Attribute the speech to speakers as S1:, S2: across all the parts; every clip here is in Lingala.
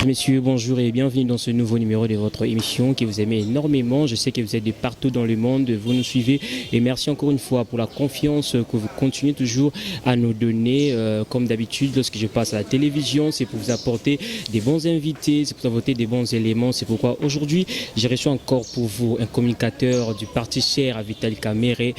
S1: Messieurs, bonjour et bienvenue dans ce nouveau numéro de votre émission que vous aimez énormément. Je sais que vous êtes de partout dans le monde, vous nous suivez et merci encore une fois pour la confiance que vous continuez toujours à nous donner. Comme d'habitude, lorsque je passe à la télévision, c'est pour vous apporter des bons invités, c'est pour vous apporter des bons éléments. C'est pourquoi aujourd'hui, j'ai reçu encore pour vous un communicateur du parti cher à Vital Kamerhe,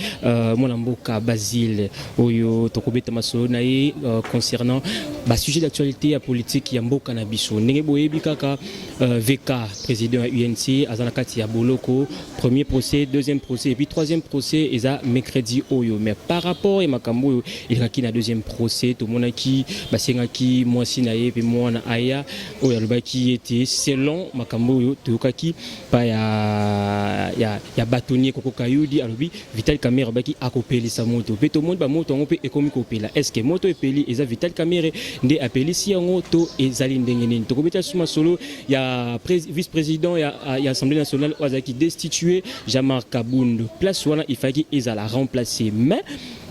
S1: mwana mboka Basile oyo tokobeta masolo na ye concernant ba sujet d'actualité ya politique ya mboka na biso. Ndenge boyebi kaka, VK, président ya UNC, aza na kati ya boloko. Premier procès, deuxième procès et puis troisième procès eza mercredi oyo. Mais par rapport ya makambo oyo elekaki na deuxième procès, tomonaki basengaki mwasi na ye mpe mwana aya oyo alobaki ete selon makambo oyo toyokaki pa ya bâtonnier Koko Kayudi, alobi Vital Kamerhe alobaki akopelisa moto, mpe tomoni bamoto yango mpe ekomi kopela. Est ce que moto epeli eza Vital Kamerhe nde apelisi yango to ezali ndenge nini? Tokobeta lisusu masolo ya vice président ya Assemblée nationale oyo azalaki destitué, Jean-Marc Kabund. Place wana ifaki ezala remplacé, mais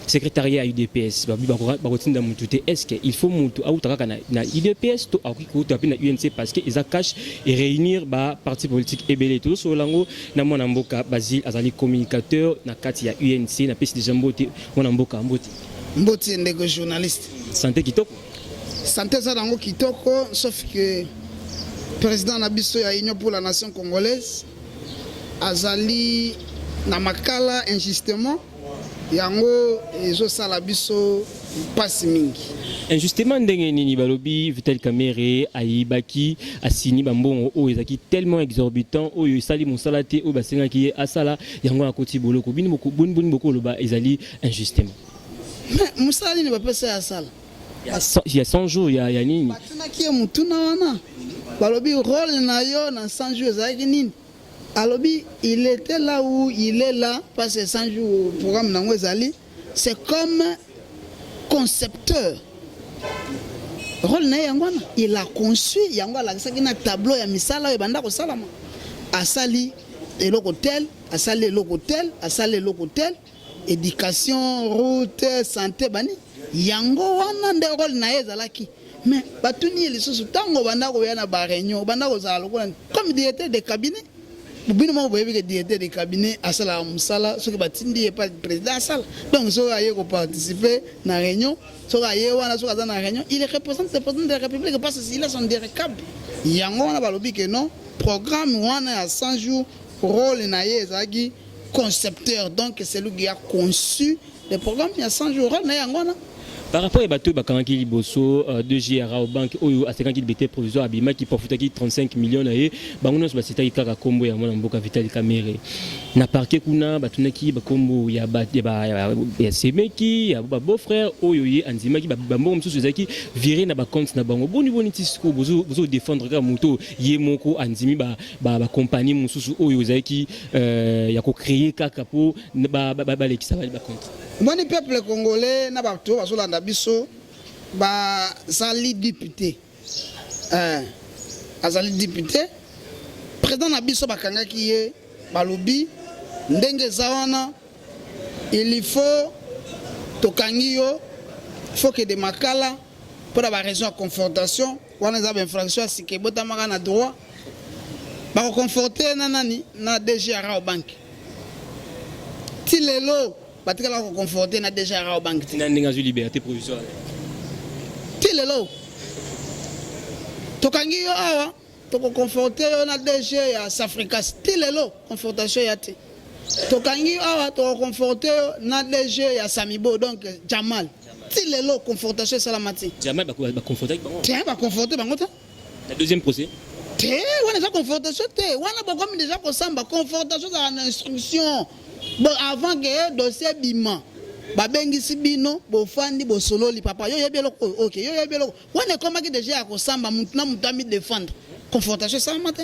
S1: secrétariat ya UDPS babi bakotinda mutu te. Est ce que il faut mutu auta kaka na UDPS to akoki kouta mpe na UNC, parce que eza cash et réunir baparti politique ebele? Tozosolola yango na mwana mboka Basile, azali communicateur na kati ya UNC. Napesi deja mbote, mwana mboka, mbote.
S2: Mbote, ndeko journaliste.
S1: Santé kitoko?
S2: Santé eza nango kitoko, sauf que président na biso ya Union pour la nation congolaise azali na Makala injustement. Yango ezosala biso mpasi mingi.
S1: Injustement ndenge nini? Balobi Vital Kamerhe ayibaki, asini bambongo oyo ezalaki tellement exorbitant, oyo esali mosala te oyo basengaki ye asala. Yango akoti boloko. Bini boni boni bokoloba ezali injustement?
S2: Mais mosala nini bapesa ye asala?
S1: Ya 100 jours ya nini?
S2: Batunaki ye motuna wana, balobi rôle na yo na 100 jours ezalaki nini? Alobi il était là où il est là parce que 100 jours, programme nango ezali, c'est comme concepteur. Rôle na ye yango wana, il a conçu yango, alakisaki na tableau ya misala oyo ebanda kosalama. Asali eloko tel, asali eloko tel, asali eloko tel, éducation, route, santé, bani yango wana nde rôle na ye ezalaki. Mais batuni ye lisusu, ntango banda koya na baréunion, banda kozala lokola comme directeur de cabinet. Bino moko boyebi ke directeur de cabinet asalaka mosala soki batindi ye pa président asala. Donc soki aye koparticiper na réunion, soki aye wana, soki aza na réunion, il représente le président de la République parce qu'il a son dircab. Yango wana balobi ke non, programme wana ya 100 jours, rôle na ye ezalaki concepteur. Donc c'est lui qui a conçu le programme ya 100 jours, rôle na ye yango wana.
S1: Par rapport ya bato oyo bakangaki liboso, 2G ya Rawbank oyo asekaki liberté provisoire, abimaki po afutaki 35 millions na ye, bango nyonso basetaki kaka nkombo ya mwana mboka Vital Kamerhe. Na parquet kuna batunaki bakombo ya semeki ya babeau-frère oyo ye andimaki bambongo mosusu ezalaki viré na bacompte na bango. Boni boni ti sikoyo bozodéfendre kaka moto ye moko andimi bacompagnie mosusu oyo ezalaki ya kocréer kaka mpo balekisa bacompte?
S2: Omoni, peuple congolais na bato oyo bazolanda biso bazali député, azali député. Président na biso bakangaki ye, balobi ndenge eza wana, il faut tokangi yo, faut kende Makala mpona baraison ya confrontation. Wana eza bainfraction ya sika ebotamaka na droit. Bakoconfronte na nani? Na DG ya Rawbank. Ti lelo batikala koconfronte na DG ya Rawbank te.
S1: Na ndenge azwi liberté provisoire?
S2: Ti lelo tokangi yo awa, tokoconfronte yo na DG ya Safricas. Ti lelo confrontation ya te. Tokangi yo awa, tokoconfronte yo na DG ya Samibo, donc Jamal. Ti lelo confrontation esalama te.
S1: Jamal baconfrontaki bango?
S2: Te, baconfronte bango te.
S1: Na deuxième procès?
S2: Te, wana eza confrontation te. Wana bokomi déjà kosamba. Confrontation ezala na instruction. Bon, avant ke dossier bima, babengisi bino, bofandi, bosololi: papa, yo yebi eloko oyo, ok, yo yebi eloko wana. Ekomaki déjà ya kosamba, mutu na mutu ami défendre. Confrontation esalama te,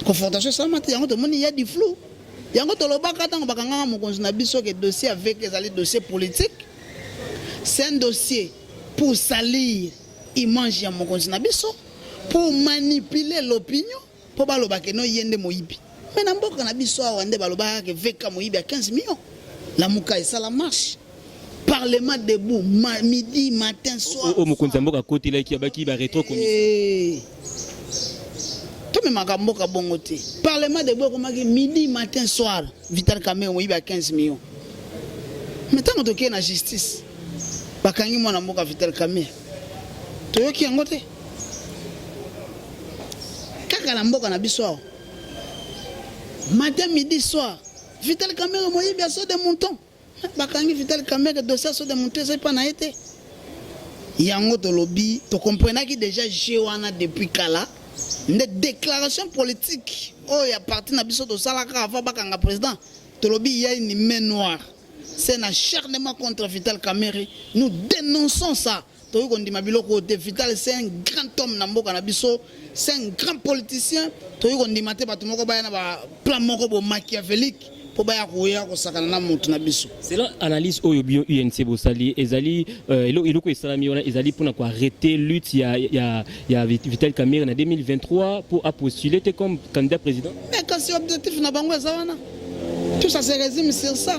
S2: confrontation esalama te. Yango tomoni ya du flou. Yango tolobaka ntango bakangaka mokonzi na biso ke dossier avec ezali dossier politique, c'est un dossier pour salir image ya mokonzi na biso, pour manipuler l'opinion, mpo balobaka no ye nde moyibi. Me na mboka na biso awa nde balobaka ke VK moyibi ya 15 millions. Lamuka esala marche, parlement debout, midi, matin, soir.
S1: Oyo mokonzi ya mboka akotelaki, abaki barétro commission.
S2: Eh. Tomemaka mboka bongo te. Parlement debout ekomaki midi, matin, soir. Vital Kamerhe moyibi ya 15 millions. Mais ntango tokei na justice, bakangi mwana mboka Vital Kamerhe. Toyoki yango te. Kaka na mboka na biso awa. Matin, midi, soir. Vital Kamerhe moyibi ya saut de mouton. Bakangi Vital Kamerhe, dossier ya saut de mouton ezali mpa na ye te. Yango tolobi, tokomprenaki déjà jeu wana depuis kala. Nde déclaration politique oyo ya parti na biso tosalaka avant bakanga président, tolobi il y a une main noire. C'est un acharnement contre Vital Kamerhe. Nous dénonçons ça. Tokoki kondima biloko oyo te. Vital, c'est un grand homme na mboka na biso, c'est un grand politicien. Tokoki kondima te bato moko baya na ba plan moko bo machiavélique mpo baya koya kosakana na motu na biso.
S1: Selon analyse oyo bio UNC bosali, ezali eloko esalami wana ezali mpona koarrêter lutte ya Vital Kamerhe na 2023 pour apostuler te comme candidat président.
S2: Mais kasi objectif na bango eza wana, tout ça se résume sur ça,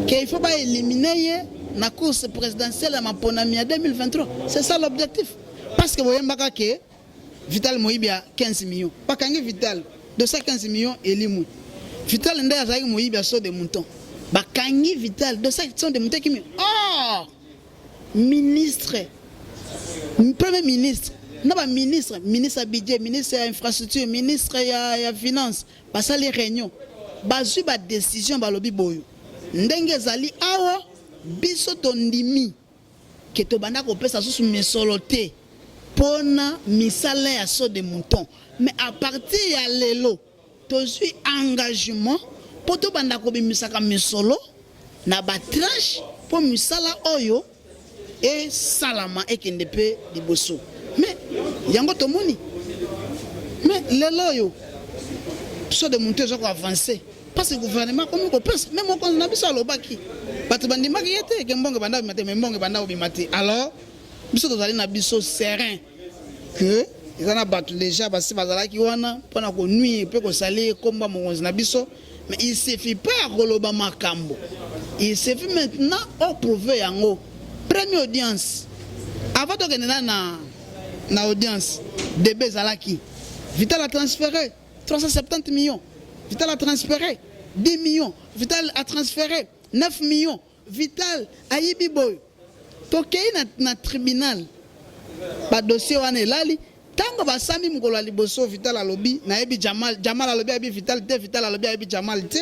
S2: que il faut baéliminer ye na course présidentielle ya maponami ya 2023. C'est ça l'objectif, parce que boyembaka ke Vital moyibi ya 15 millions, bakangi Vital, 215 millions elimwi. Vital nde azalaki moyibi ya saut de mouton, bakangi Vital, 200 de mouton ekimi. Or ministre, premier ministre na baministre, ministre ya budget, ministre ya infrastructure, ministre ya finance, basali réunion, bazwi badécision, balobi boyo ndenge ezali awa, biso tondimi ke tobanda kopesa susu misolo te mpona misala ya saut de mouton, mais à partir ya lelo tozwi engagement mpo tobanda kobimisaka misolo na batranche mpo misala oyo esalama, ekende mpe liboso. Mais yango tomoni, mais lelo oyo saut de mouton eza koavance parce que gouvernement akomi kopesa. Mais mokonzi na biso alobaki, bato bandimaki ye te ke mbongo ebanda kobima te, mais mbongo ebanda kobima te. Alors biso tozali na biso serein que eza na bato déjà basi bazalaki wana mpona konuire mpe kosali ekomba mokonzi na biso. Mais il suffit pas ya koloba makambo, il suffit maintenant oprouve yango. Première audience, avant tokende na audience, débat ezalaki: Vital a transféré 370 millions, Vital a transféré 10 millions, Vital a transféré 9 millions, Vital ayibi boyo. Tokei na tribunal, badossier wana elali. Ntango basambi mokolo ya liboso, Vital alobi nayebi Jamal, Jamal alobi ayebi Vital te, Vital alobi ayebi Jamal te.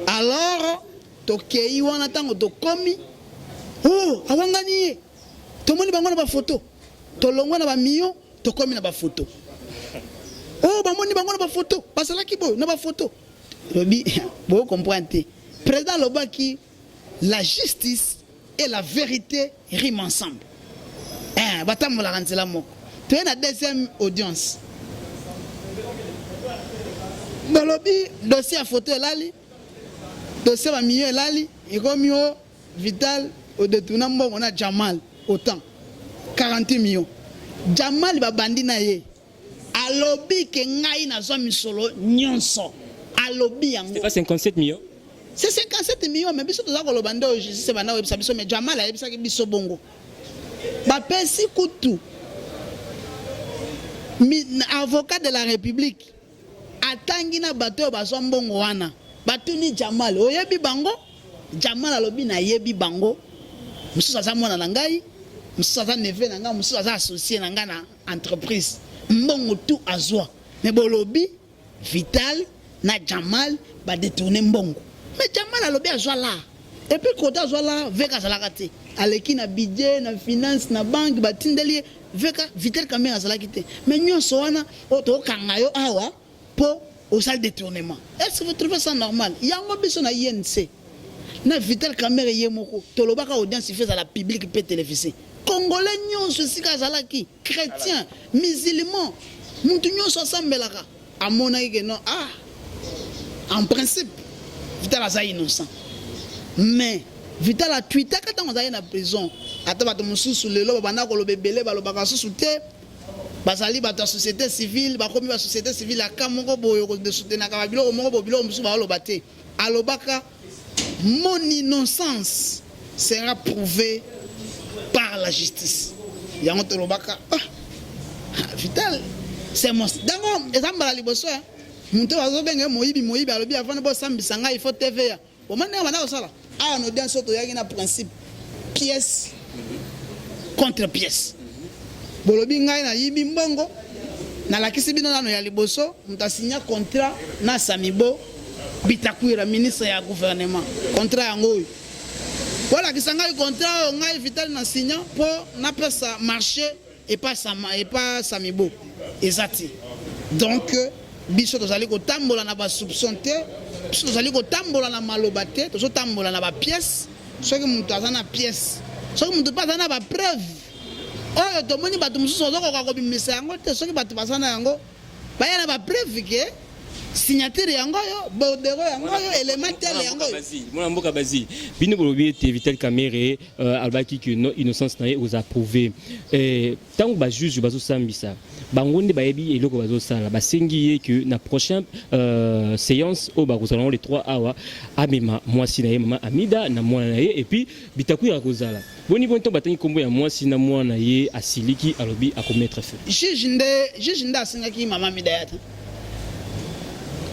S2: Alors tokei wana, ntango tokomi, oh, awangani ye, tomoni bango na bafoto. Tolongwa na bamillion, tokomi na bafoto. Oh, bamoni bango na bafoto, bazalaki boyo na bafoto. Lobi bocomprendre te, président alobaki la justice et la vérité riment ensemble, eh, batambolaka nzela moko. Toye na deuxième audience, balobi dossier ya photo elali, dossier bamillion elali, ekomi o Vital odetourna mbongo na Jamal autant 40 millions. Jamal babandi na ye, alobi ke ngai nazwa misolo nyonso, alobi yango.
S1: C'est pas 57 millions?
S2: C'est 57 millions, mais biso toza koloba nde oyo justice banda koyebisa biso. Mais Jamal ayebisaki biso bongo, bapesi kutu avocat de la République atangi na bato oyo bazwa mbongo wana. Batuni Jamal: "Oyebi bango?" Jamal alobi: "Nayebi bango, mosusu aza mwana na ngai, mosusu aza neveu na ngai, mosusu aza associé na ngai na entreprise, mbongo tu azwa." Mais bolobi Vital na Jamal badetourne mbongo, mais Jamal alobi azwa la, et puis kota azwa la, veka azalaka te, aleki na budget, na finance, na banque, batindeli ye veka. Vital Kamerhe azalaki te. Mais nyonso wana oyo tokokanga yo awa mpo osali détournement, est ce que vous trouvez ça normal? Yango biso na UNC na Vital Kamerhe ye moko tolobaka audience ife ezala publique mpe télévisé. Congolais nyonso esika azalaki, chrétien, musulman, mutu nyonso asambelaka, amonaki ke non, ah, en principe Vital aza innocent. Mais Vital atwitaka ntango azalaki na prison. Ata bato mosusu lelo babanda koloba ebele, balobaka susu te, bazali bato ya société civile, bakomi ba société civile aka moko boye kosoutenaka babiloko moko boye, biloko mosusu baoloba te. Alobaka: "Mon innocence sera prouvée par la justice." Yango tolobaka: ah, Vital C'est mon dango eza mbala liboso ya moto oyo azobenga ye moyibi moyibi, alobi avant bosambisa ngai, il faut TVA. Omoni ndenge banda kosala awa na audience oyo, toyaki na principe pièce contre pièce. Bolobi ngai nayibi mbongo, nalakisi bino nano ya liboso, moto asinya contrat na Samibo Bitakwira, ministre ya gouvernement. Contrat yango oyo, bolakisa ngai contrat oyo ngai Vital na sinya mpo napesa marché epa Samibo, eza te. Donc biso tozali kotambola na basoupçon te, biso tozali kotambola na maloba te, tozotambola na bapièce. Soki moto aza na pièce, soki moto mpe aza na bapreuve oyo tomoni bato mosusu bazokoka kobimisa yango te, soki bato baza na yango, baya na bapreuve ke signature yango oyo, bordereau yango oyo, élément tel yango oyo.
S1: Mwana mboka Basile, bino bolobi ete Vital Kamerhe alobaki ke no, innocence na ye oza prouvé. Ntango bajuge bazosambisa, bango nde bayebi eloko bazosala. Basengi ye ke na prochain séance oyo bakozala yango le 3 awa, amema mwasi na ye, mama Amida, na mwana na ye, et puis Bitakwira kozala. Boni boni, ntango batangi nkombo ya mwasi na mwana na ye, asiliki, alobi akomettre feu?
S2: Juge nde asengaki mama Amida ya te,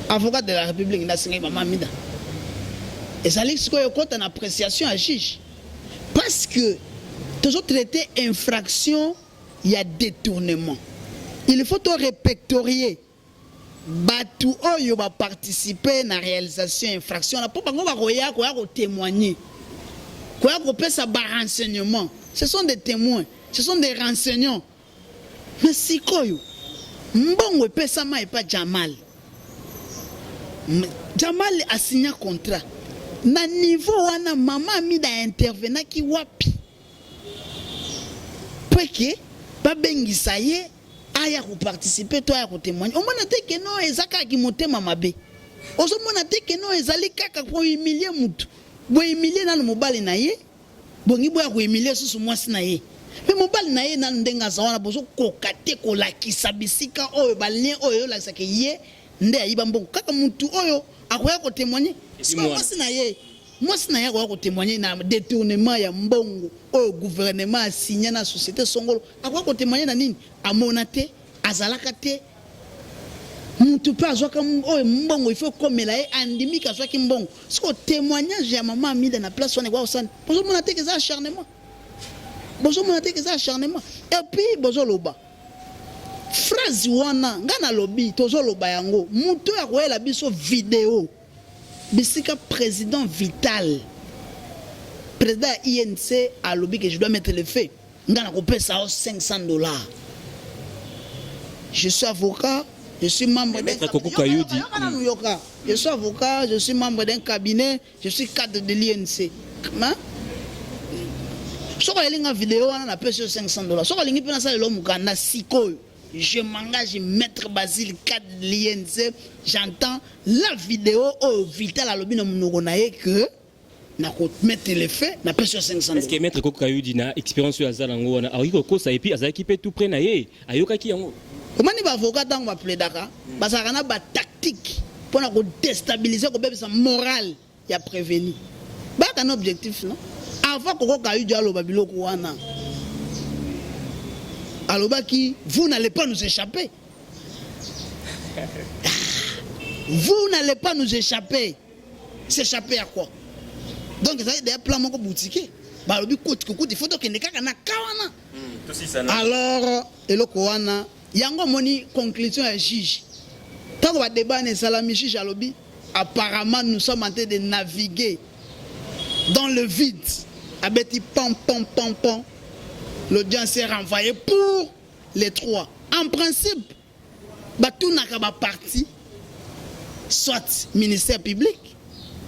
S2: avocat de la République nde asengaki mama Amida. Ezali sikoyo ekɔta na appréciation ya juge, parce que tozotraite infraction ya détournement. Il faut to répertorier bato oyo baparticipe na réalisation ya infraction wana, mpo bango bakoya koya kotémoigner, koya kopesa barenseignement. Ce sont des témoins, ce sont des renseignants. Mais sikoyo mbongo epesama epa Jamal, Jamal asinya contrat na niveau wana, mama Amida intervenaki wapi po eke babengisa ye aya koparticipe to aya kotémoigne? Omona te ke no, eza kaka motema mabe. Ozomona te ke no, ezali kaka kohumilie mutu. Bohumilie nanu mobali na ye, bongi boya kohumilie susu mwasi na ye. Me mobali na ye nanu ndenge aza wana, bozokoka te kolakisa bisika oyo balien oyo eyolakisaka ye nde ayiba mbongo. Kaka mutu oyo akoya kotémoigne, mwasi na ye akoya kotémoigne na détournement ya mbongo oyo gouvernement asinya na société songolo, akoya kotémoigne na nini? Amona te, azalaka te. Mutu mpe azwaka oyo mbongo, il faut ekomela ye, andimiki azwaki mbongo. Siko témoignage ya mama Amida na place wana ekoka kosala? Bozomona te ke eza acharnement? Bozomona te ke eza acharnement? Et puis bozoloba phrase wana, ngai nalobi, tozoloba yango, moto oyo akoyela biso video bisika président Vital, président ya UNC, alobi ke je dois mettre le feu, ngai nakopesa yo 500 $. Je suis avocat, je suis membre d'un
S1: Yoka.
S2: Je suis avocat, je suis membre d'un cabinet, je suis cadre de l'UNC. Soki oyelinga video wana, napesi yo 500 $. Soki olingi mpe nasalela mokanda sikoyo, je m'engage, maître Basile, cadre de l'UNC, j'entends la vidéo oyo Vital alobi na monoko na ye que nakomettre le feu, napesi yo 500.
S1: Est-ce que maître Koko Kayudi, na expérience oyo aza nango wana, akoki kokosa? Et puis azalaki mpe tout près na ye, ayokaki yango.
S2: Omoni, baavocat ntango baplaidaka, bazalaka na batactique mpona kodestabilize, kobebisa morale ya prévenu. Bayaka na objectif. No, avant Koko Kayudi aloba biloko wana, alobaki: "Vous n'allez pas nous échapper, vous n'allez pas nous échapper." S'échapper à quoi? Donc ezali deya plan moko boutique. Balobi kuti kokuti, faut tokende kaka na ka wana. Alors eloko wana yango, omoni conclusion ya juge, ntango badébat wana esalami, juge alobi: "Apparemment, nous sommes en train de naviguer dans le vide." Abeti pam pam pam pam, l'audience est renvoyée pour les trois. En principe, batunaka baparti, soit ministère public,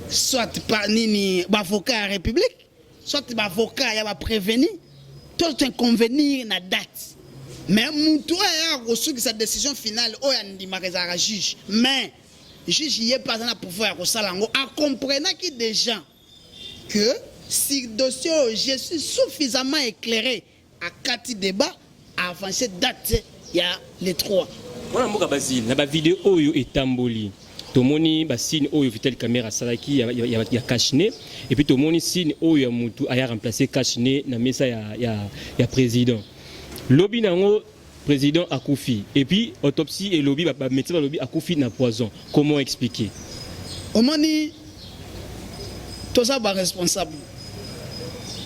S2: soit pa nini, baavocat ya République, soit baavocat ya baprévenu, to convenir na date. Mais mutu oyo ayaka kosukisa décision finale oyo andimaka ezalaka juge. Mais juge ye mpe aza na pouvoir ya kosala yango. Acomprenaki déjà que si dossier oyo, je suis suffisamment éclairé, akati débat, avancé date ya le 3.
S1: Mwana mboka Basile, na bavideo oyo etamboli, tomoni basigne oyo Vital Kamerhe asalaki ya cache-nez, et puis tomoni signe oyo ya mutu aya remplacer cache-nez na mesa ya président. Lobi nango Président akufi et puis autopsie elobi, ba médecin balobi akufi na poison. Comment expliquer?
S2: Omoni, toza baresponsable,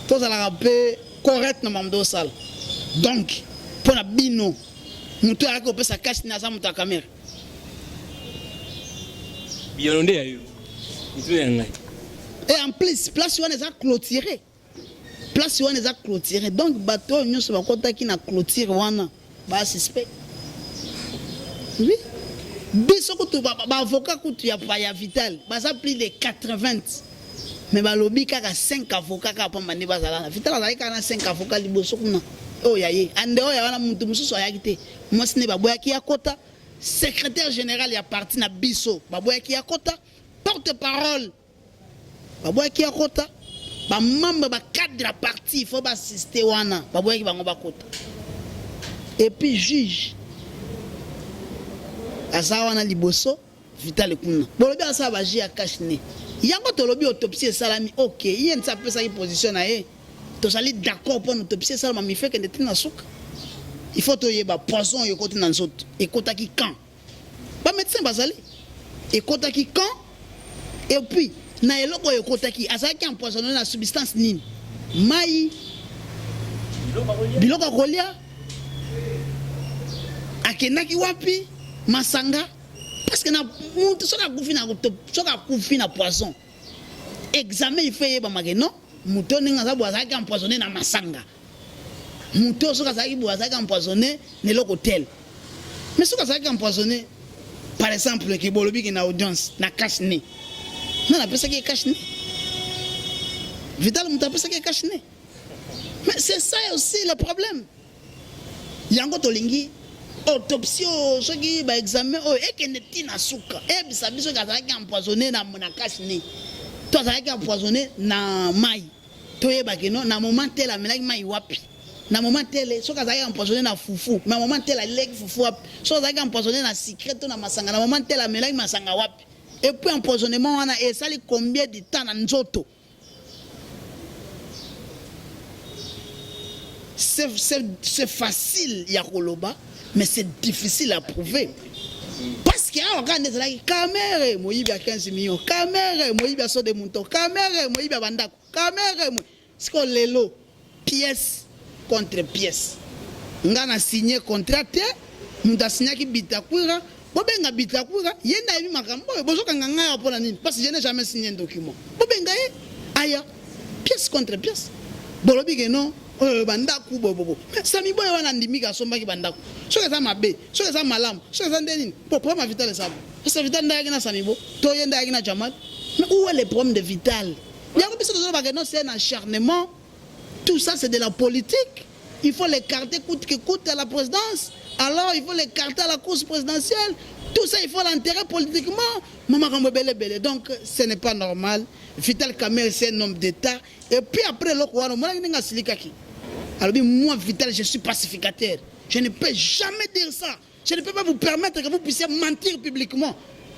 S2: tozalaka mpe correct na makambo osala. Donc mpo na bino, moto ayaki kopesa cache-nez aza moto ya Kamerhe?
S1: Biyano nde ya yo, mito ya ngai.
S2: Et en plus, place wana eza clôturé, place wana eza clôturé. Donc bato oyo nyonso bakɔtaki na clôture wana basuspect. Oui, biso kutu baavocat kutu ya Vital baza plus de 80, mais balobi kaka 5 avocat kaka pamba nde bazala na Vital. Azalaki kaka na 5 avocat liboso kuna. Oyo ya ye ande, oyo ya wana mutu mosusu ayaki te. Mwasi nde baboyaki ya kota, secrétaire général ya parti na biso baboyaki ya kota, porte parole baboyaki ya kota, bamembre, bacadre ya parti faut baassiste wana, baboyaki bango bakota. Et puis juge aza wana liboso, Vital kuna bolobi asala bajeu ya cache-nez. Yango tolobi autopsie esalami, ok, ye nti apesaki position na ye, tozali d'accord mpo na autopsie esalama. Mife ekende te na suka, il faut toyeba poison oyo ekoti na nzoto ekotaki quand. Bamédecin bazali, ekotaki quand? Et puis na eloko oyo ekotaki, azalaki empoisonné na substance nini? Mai, biloko ya kolia, akendaki wapi, masanga? Parce que na mutu soki akufi na, soki akufi na poison, examen il faut eyebamake non, moto oyo ndenge aza boye azalaki empoisonné na masanga, moto oyo soki azalaki boye azalaki empoisonné na eloko tel. Mais soki azalaki empoisonné, par exemple ke bolobiki na audience na cache-nez, nani apesaki ye cache-nez? Vital moto apesaki ye cache-nez? Mais c'est ça aussi le problème. Yango tolingi autopsie oyo, soki baexamen oyo ekende ntina suka, eyebisa biso soki azalaki empoisonné na cache-nez to azalaki empoisonné na mai. Toyebaki no na moment tel amelaki mai wapi, na moment tel soki azalaki empoisonné na fufu, mais moment tel aleki fufu wapi, soki azalaki empoisonné na sucré to na masanga, na moment tel amelaki masanga wapi. Et puis empoisonnement wana esali combien de temps na nzoto? C'est facile ya koloba, mais c'est difficile à prouver, parce que awa kaka nde ezalaki Kamerhe moyibi ya 15 millions, Kamerhe moyibi ya saut-de-mouton, Kamerhe moyibi ya bandako, Kamerhe. Sikoyo lelo pièce contre pièce. Nga na signé contrat te, moto asignaki Bitakwira. Bobenga Bitakwira, ye nde ayebi makambo oyo. Bozokanga ngai awa mpona nini? Parce que je n'ai jamais signé un document. Bobenga ye aya, pièce contre pièce. Bolobi ke non, oyo bandako bobobo, sami boye wana andimiki asombaki bandako. Soki eza mabe, soki eza malamu, soki eza nde nini? Po problème ya Vital eza bo ese Vital nde ayaki na Samibo to ye nde ayaki na Jamal? Mais où est le problème de Vital? Yango biso tozolobaka non, c'est un acharnement, tout ça c'est de la politique. Il faut l'écarter coûte que coûte à la présidence, alors il faut l'écarter à la course présidentielle, tout ça, il faut l'enterrer politiquement. Makambo ebele ebele. Donc ce n'est pas normal. Vital Kamerhe, c'est un homme d'État. Et puis après eloko wana, omonaki ndenge asilikaki, alobi: «Moi Vital, je suis pacificateur, je ne peux jamais dire ça, je ne peux pas vous permettre que vous puissiez mentir publiquement.»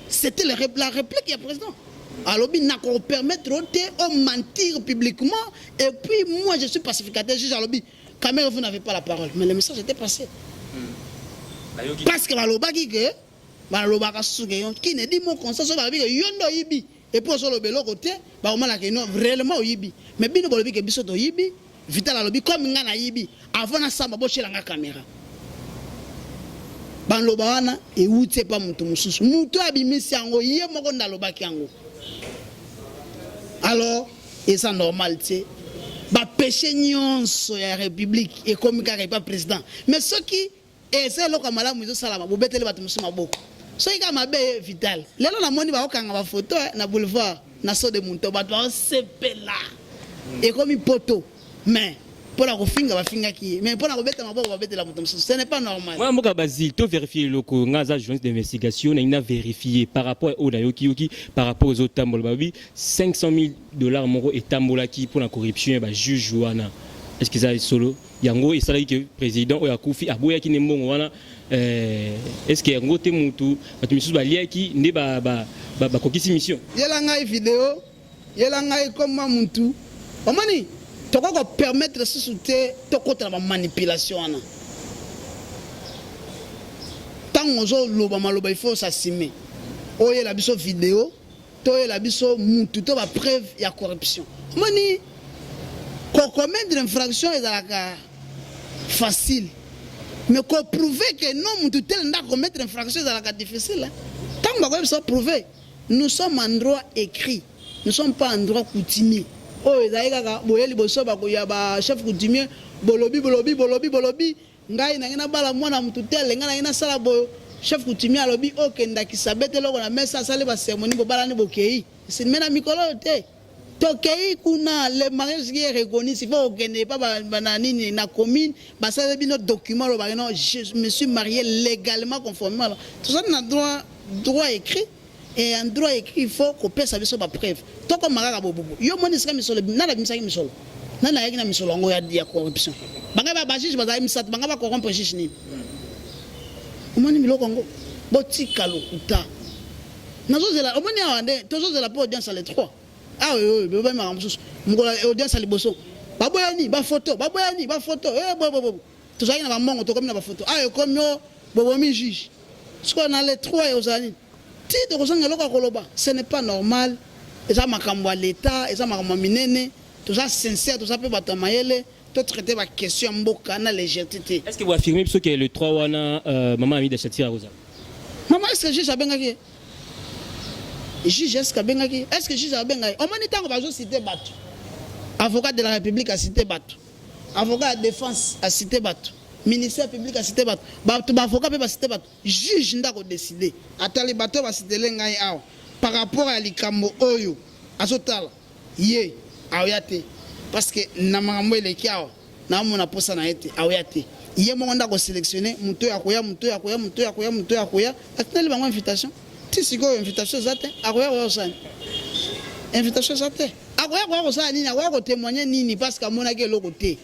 S2: C'était la réplique ya président. Alobi nakopermettre te omentir publiquement et puis moi je suis pacificateur. Juge alobi: «Kamerhe, vous n'avez pas la parole.» Mais le message était passé, parce que balobaki ke balobaka susu ke yo qui ne dit mot consent. So balobi ke yo nde oyibi et puis ozoloba eloko te, bakomonaka no réellement oyibi. Mais bino bolobi ke biso toyibi. Vital alobi comme ngai nayibi, avant nasamba botyelanga caméra. Baloba wana ewuti epa moto mosusu, moto abimisi yango, ye moko nde alobaki yango. Alors eza normal te, bapéché nyonso ya république ekomi kaka epa président. Mais soki eza eloko ya malamu ezosalama, bobeteli bato mosusu maboko. Soki kaka mabe, Vital. Lelo namoni bakokanga bafoto na boulevard na saut-de-mouton, bato baosepela, ekomi poto. Mais mpona kofinga bafingaki ye, mais mpona kobeta maboko babetela moto mosusu. Ce n'est pas normal.
S1: Mwana mboka Basile, to vérifier eloko. Nga aza journaliste d'investigation, nalingi na vérifier par rapport oyo nayoki yoki, par rapport ezotambola. Babi 500 000 $ moko etambolaki mpona corruption ya bajuge wana. Est ce que eza solo? Yango esalaki ke président oyo akufi aboyaki nde mbongo wana. Est ce que yango te mutu bato misusu baliaki nde bakokisi mission?
S2: Yela ngai video, yela ngai koma mutu. Omoni, tokoki kopermettre susu te tokota na bamanipulation wana. Ntango ozoloba maloba, il faut s'assumer. Oyela biso video, toyela biso mutu to bapreuve ya corruption. Omoni, kocommettre infraction ezalaka facile, mais koprouver que non, mutu tel nde acommettre infraction ezalaka difficile. Ntango bakoyebisa prouver, nous sommes en droit écrit, nous sommes pas en droit coutumier. Oyo ezali kaka boye liboso ya bachef coutumier, bolobi, bolobi, bolobi, bolobi: ngai nange nabala mwana mutu tel, ngai nange nasala boyo. Chef coutumier alobi okendakisa, bete eloko na mesa, asali bacérémonie, bobalani, bokei. Mais na mikolo oyo te, tokei kuna, le mariage qui est reconnu, il faut okende pa na nini, na commune, basali bino document, olobaki: non, je me suis marié légalement, conformément. Tozali na droit écrit, et en droit écrit, il faut kopesa biso bapreuve. Tokoma kaka bobubu. Yo moni esika misolo, nani abimisaki misolo? Nani ayaki na misolo yango ya corruption? Bangai bajuge bazali misato, bangai bacorrompre juge nini? Omoni biloko yango, botika lokuta. Nazozela, omoni awa nde tozozela mpo audience ya le 3 awa oyo bobamaka mosusu. Mokolo audience ya liboso, baboyani bafoto, baboyani bafoto, bobobo tozalaki na bambongo, tokomi na bafoto awa, ekomi o bobomi juge. Sikoyo na le 3 ozala nini? Ti tokozanga eloko ya koloba. Ce n'est pas normal. Eza makambo ya l'État, eza makambo ya minene. Toza sincère, toza mpe bato ya mayele, totraite baquestion ya mboka na légèreté te.
S1: Est ce que boaffirme biso ke le 3 wana, mama Amida Shatira akozala?
S2: Mama, est ce que juge abengaki ye? Juge, est ce que abengaki? Est ce que juge abengaki? Omoni, ntango bazocite bato, avocat de la République acite bato, avocat ya défense acite bato, ministère public acite bato, bato baavocat mpe bacite bato, juge nde akodécider. Atali bato oyo bacitele ngai awa par rapport ya likambo oyo azotala ye, aoya te, parce que na makambo eleki awa, naomona mposa na ye te, aoya te. Ye moko nde akosélectionne moto oyo akoya, moto oyo akoya, moto oyo akoya, moto oyo akoya. Atineli bango invitation, ti sikoyo invitation eza te. Akoya koya kosala nini? Invitation eza te. Akoya koya kosala nini? Akoya kotémoigne nini? Parce que amonaki eloko te.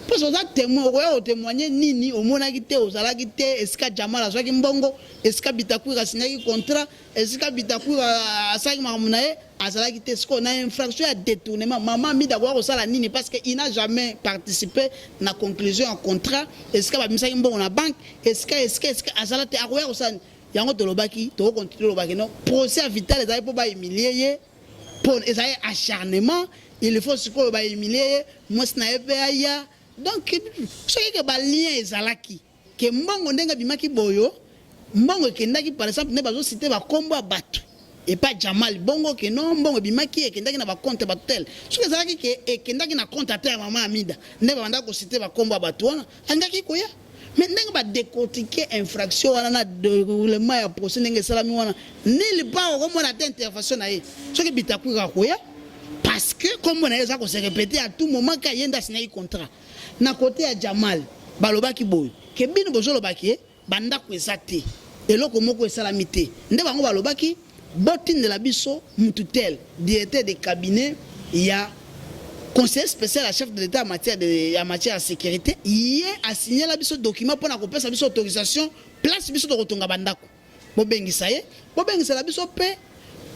S2: Mposo oza témoin, okoya kotémoigne nini? Omonaki te, ozalaki te esika Jamal azwaki mbongo, esika Bitakwira asignaki contrat, esika Bitakwira asalaki makambo na ye, azalaki te. Sikoyo na infraction ya détournement, mama Amida akoya kosala nini? Parce que il n'a jamais participé na conclusion ya contrat, esika babimisaki mbongo na banque, esika azala te. Akoya kosala nini? Yango tolobaki, tokocontinue olobaki: non, procès ya Vital ezali mpo bahumilie ye, mpo ezali acharnement. Il faut sikoyo bahumilie ye, mwasi na ye mpe aya. Donc soki ke balien ezalaki ke mbongo ndenge ebimaki boyo, mbongo ekendaki, par exemple nde bazocite bakombo ya bato epa Jamal, bongo ke non, mbongo ebimaki, ekendaki na bacompte bato tel. Soki ezalaki ke ekendaki na compte ata ya mama Amida, nde babandaki kocite bakombo ya bato wana, alingaki koya. Mais ndenge badécortique infraction wana na déroulement ya procès ndenge esalami wana, nulle part okomona te intervention na ye. Soki Bitakwira koya, parce que kombo na ye eza kose répéter à tout moment ka ye nde asignaki contrat. Na côté ya Jamal, balobaki boye ke bino bozolobaki ye bandako eza te, eloko moko esalami te. Nde bango balobaki: botindela biso mutu tel, directeur de cabinet ya conseiller spécial à chef de l'État en matière ya sécurité, ye asignela biso document mpona kopesa biso autorisation place biso tokotonga bandako. Bobengisa ye, bobengisela biso mpe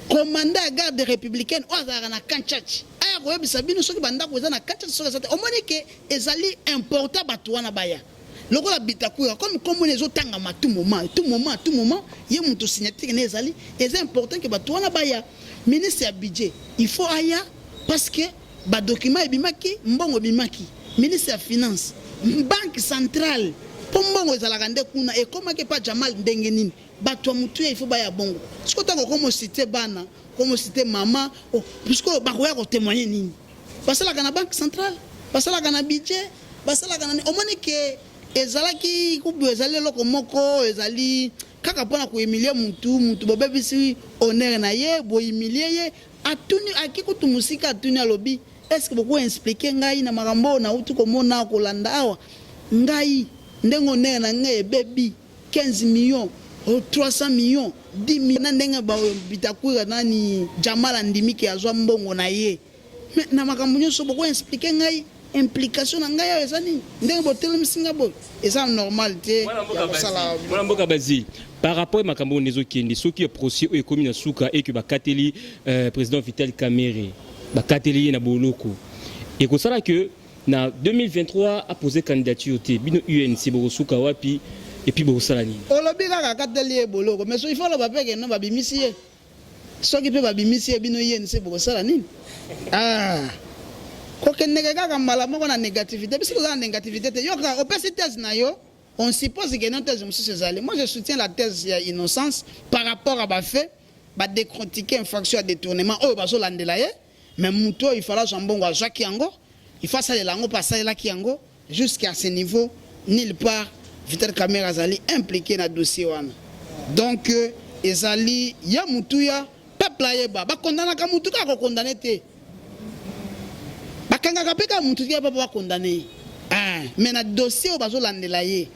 S2: commandant ya garde républicaine oyo azalaka na camp Tshatshi, aya koyebisa bino soki bandako eza na camp Tshatshi, soki eza te. Omoni ke ezali important bato wana baya. Lokola Bitakwira, comme komoni ezotangama tout moment, tout moment, tout moment, ye moto signature ne ezali, eza important ke bato wana baya. Ministre ya budget, il faut aya, parce que badocument ebimaki, mbongo ebimaki. Ministre ya finance, banque centrale, mpo mbongo ezalaka nde kuna, ekomaki epa Jamal ndenge nini? Bato ya motuya, il faut baya. Bongo sikoyo ntango okomocite bana, okomocite mama, puisque bakoya kotémoigne nini? Basalaka na banque centrale, basalaka na budget, basalaka na omoni ke ezalaki kubu, ezali eloko moko ezali kaka mpona kohumilie mutu. Mutu bobebisi honneur na ye, bohumilie ye. Atuni, aki kutu mosika, atuni, alobi: est ce que bokoexplike ngai na makambo oyo nauti komona, kolanda awa, ngai ndenge honneur na ngai ebebi, 15 millions, 300 millions, 10 millions, na ndenge Bitakwira nani Jamal andimiki azwa mbongo na ye? Mais na makambo nyonso, bokoexplike ngai implication na ngai awa eza nini? Ndenge botelemisi nga boye, eza normal te ya kosala.
S1: Mwana mboka Basile, par rapport makambo oyo ezokende, soki ya procès oyo ekomi na suka eke bakateli président Vital Kamerhe, bakateli ye na boloko, ekosala ke na 2023 apose candidature te, bino UNC bokosuka wapi? Et puis bokosala nini?
S2: Olobi kaka akateli ye boloko, mais so il faut oloba mpe keno babimisi ye. Soki mpe babimisi ye, bino UNC bokosala nini? Ah, kokendeke kaka mbala moko na négativité. Biso toza na négativité te. Yoka, opesi thèse na yo, on suppose que non, thèse mosusu ezali. Moi, je soutiens la thèse ya innocence par rapport à bafaits badécortiquer infraction ya détournement oyo bazolandela ye. Mais motu oyo ifala azwa mbongo, azwaki yango, il faut asalela yango mpe asalelaki yango. Jusqu'à ce niveau, nulle part Vital Kamerhe azali impliqué na dossier wana. Donc ezali ya mutuya, peuple ayeba, bakondanaka mutu kaka kokondane te, bakangaka mpe kaka mutu te mpo bakondane ye. Ah, mais na dossier oyo bazolandela ye,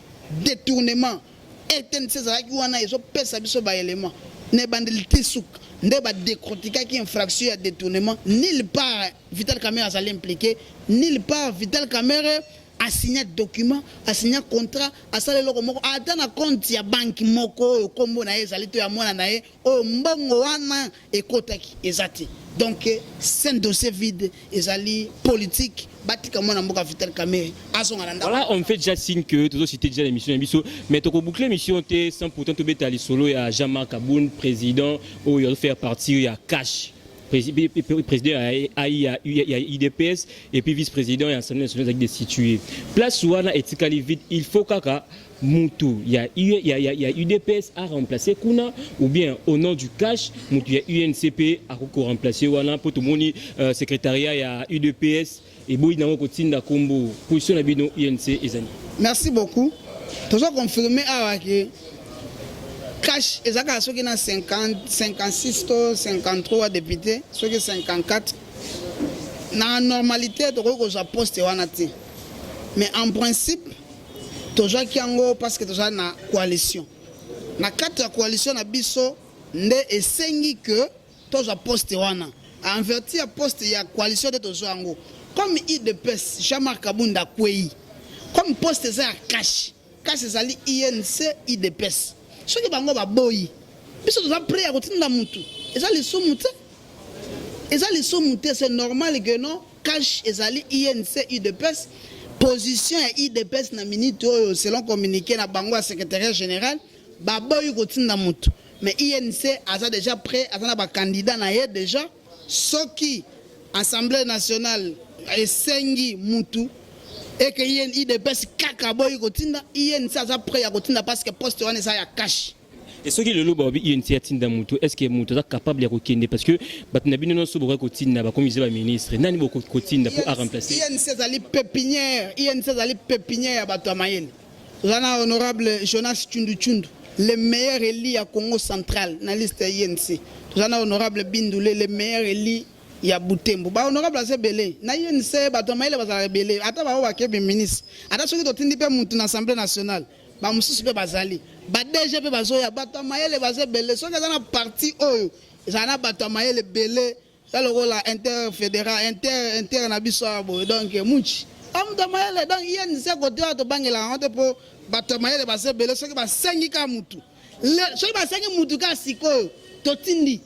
S2: détournement, RTNC ezalaki wana, ezopesa biso baélément na ebandeli te suka nde badécortiquaki infraction ya détournement. Nulle part Vital Kamerhe azali impliqué, nulle part Vital Kamerhe asigna document, asigna contrat, asala eloko moko, ata na compte ya banque moko oyo nkombo na ye ezali to ya mwana na ye oyo mbongo wana ekotaki, eza te. Donc c'est un dossier vide, ezali politique. Batika mwana mboka Vital Kamerhe azonga na ndako.
S1: Voilà, on fait déjà signe que toujours cité déjà l'émission biso, mais toko boucler l'émission te sans pourtant tobeta lisolo ya Jean-Marc Kabund, président oyo faire partie ya CACH, président ya UDPS et puis vice-président ya Assemblée nationale destitué. Place wana etikali vide, il faut kaka mutu ya UDPS a remplacé kuna ou bien au nom du CACH, mutu ya UNC mpe akoki remplacer wana, po tomoni secrétariat ya UDPS eboyi nango kotinda kombo. Position na bino UNC ezali?
S2: Merci beaucoup. Toza confirme awa ke CACH eza kaka soki na 50, 56 to 53 député, soki 54. Na normalité tokoki kozwa poste wana te, mais en principe tozwaki yango parce que tozali na coalition. Na kati ya coalition na biso nde esengi ke tozwa poste wana. En vertu ya poste ya coalition nde tozwa yango. Comme UDPS, Jean-Marc Kabund akwei, comme poste eza ya CACH, CACH ezali UNC, UDPS, soki bango baboyi, biso toza prêt ya kotinda mutu. Eza lisumu te, eza lisumu te. C'est normal que non, CACH ezali UNC, UDPS. Position ya UDPS na minute oyo, selon communiqué na bango ya secrétariat général, baboyi kotinda mutu, mais UNC aza déjà prêt, aza na bacandidat na ye déjà. Soki Assemblée nationale esengi mutu eke UDPS kaka aboyi kotinda, UNC aza prêt ya kotinda parce que poste wana eza ya CACH.
S1: Et soki lelo balobi UNC atinda mutu, est ce que mutu aza capable ya kokende? Parce que bato na bino nyonso bokoki kotinda bakomi baministre, nani bokoki kotinda mpo aremplacer?
S2: UNC ezali pépinière, UNC ezali pépinière ya bato ya mayele. Toza na honorable Jonas Chundu Chundu, le meilleur élu ya Congo Central na liste ya UNC. Toza na honorable Bindule, le meilleur élu ya Butembo. Bahonorable aza ebele na UNC, bato ya mayele bazalaka ebele. Ata bao bakebi ministre, ata soki totindi mpe mutu na Assemblée nationale, bamosusu mpe bazali, baDG mpe bazoya. Bato ya mayele baza ebele. Soki eza na parti oyo ezala na bato ya mayele ebele, eza lokola interfédéral, inter na biso awa boye. Donc muchi amutu ya mayele. Donc UNC kote oyo tobangelaka yango te, mpo bato ya mayele baza ebele. Soki basengi kaka mutu, soki basengi mutu kaka sikoyo, totindi.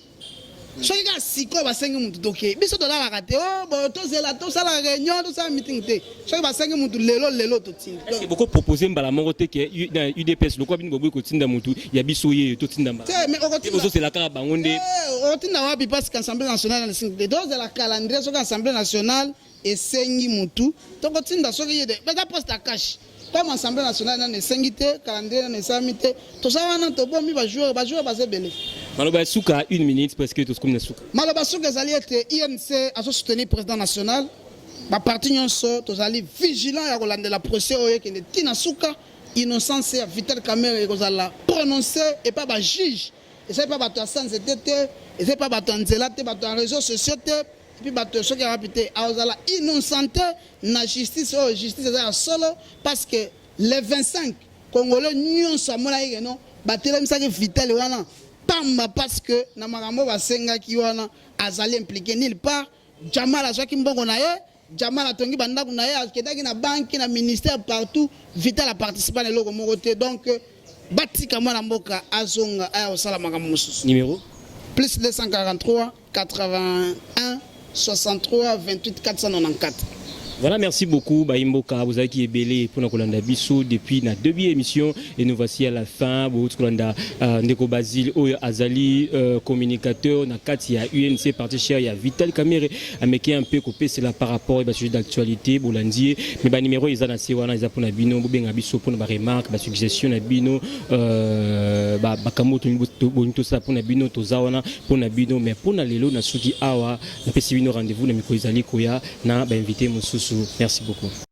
S2: Soki kaka sikoyo basengi mutu, tokei. Biso tolalaka te o boyo, tozela, tosala réunion, tosala meeting te. Soki basengi mutu lelo lelo, totindi.
S1: Est-ce que boko proposer mbala moko te ke na UDPS, lokola bino boboyi kotinda mutu ya biso, ye totinda mbala?
S2: Te, mais okotinda
S1: Bozosela kaka bango nde.
S2: Eh, otinda wapi? Parce que Assemblée nationale esengi te, tozela calendrier. Soki Assemblée nationale esengi mutu, tokotinda. Soki ye te, eza poste ya CACH. Comme Assemblée nationale nano esengi te, calendrier nano esalami te, toza wana, tobomi bajoueur, bajoueur baza ebele.
S1: Maloba ya suka, une minute, parce que tokomi na suka.
S2: Maloba suka ezali ete UNC azosoutenir président national. Baparti nyonso tozali vigilant ya kolandela procès oyo ekende ntina suka. Innocence ya Vital Kamerhe ekozala prononcé epa bajuge. Ezali mpa bato ya sans ete te, ezali mpa bato ya nzela te, bato ya réseaux sociaux te, et puis bato soki ya wapi te. Akozala innocenté na justice oyo. Justice eza ya solo, parce que le 25, Congolais nyonso amonaki keno batelemisaki Vital wana pamba, parce que na makambo oyo basengaki wana azali impliqué nulle part. Jamal azwaki mbongo na ye, Jamal atongi bandako na ye, akendaki na banque, na ministère, partout. Vital aparticipe na eloko moko te. Donc batika mwana mboka azonga, aya kosala makambo mosusu.
S1: Numéro?
S2: Plus 243 81 63 28 494.
S1: Voilà, merci beaucoup Baimboka, bozalaki ebele mpona kolanda biso depuis na début émission et nous voici à la fin. Bouti kolanda ndeko Basile oyo azali communicateur na kati ya UNC, parti cher ya Vital Kamerhe. Ameki un peu kopesela par rapport ba sujet d'actualité. Bolandi ye, mais ba numéro eza na se wana, eza mpona bino. Bobenga biso mpona ba remarque, ba suggestion na bino, makambo boni tosala mpona bino. Toza wana mpona bino. Mais mpona lelo na suki awa. Napesi bino rendez-vous na mikolo ezali koya na ba invité mosusu. Merci beaucoup.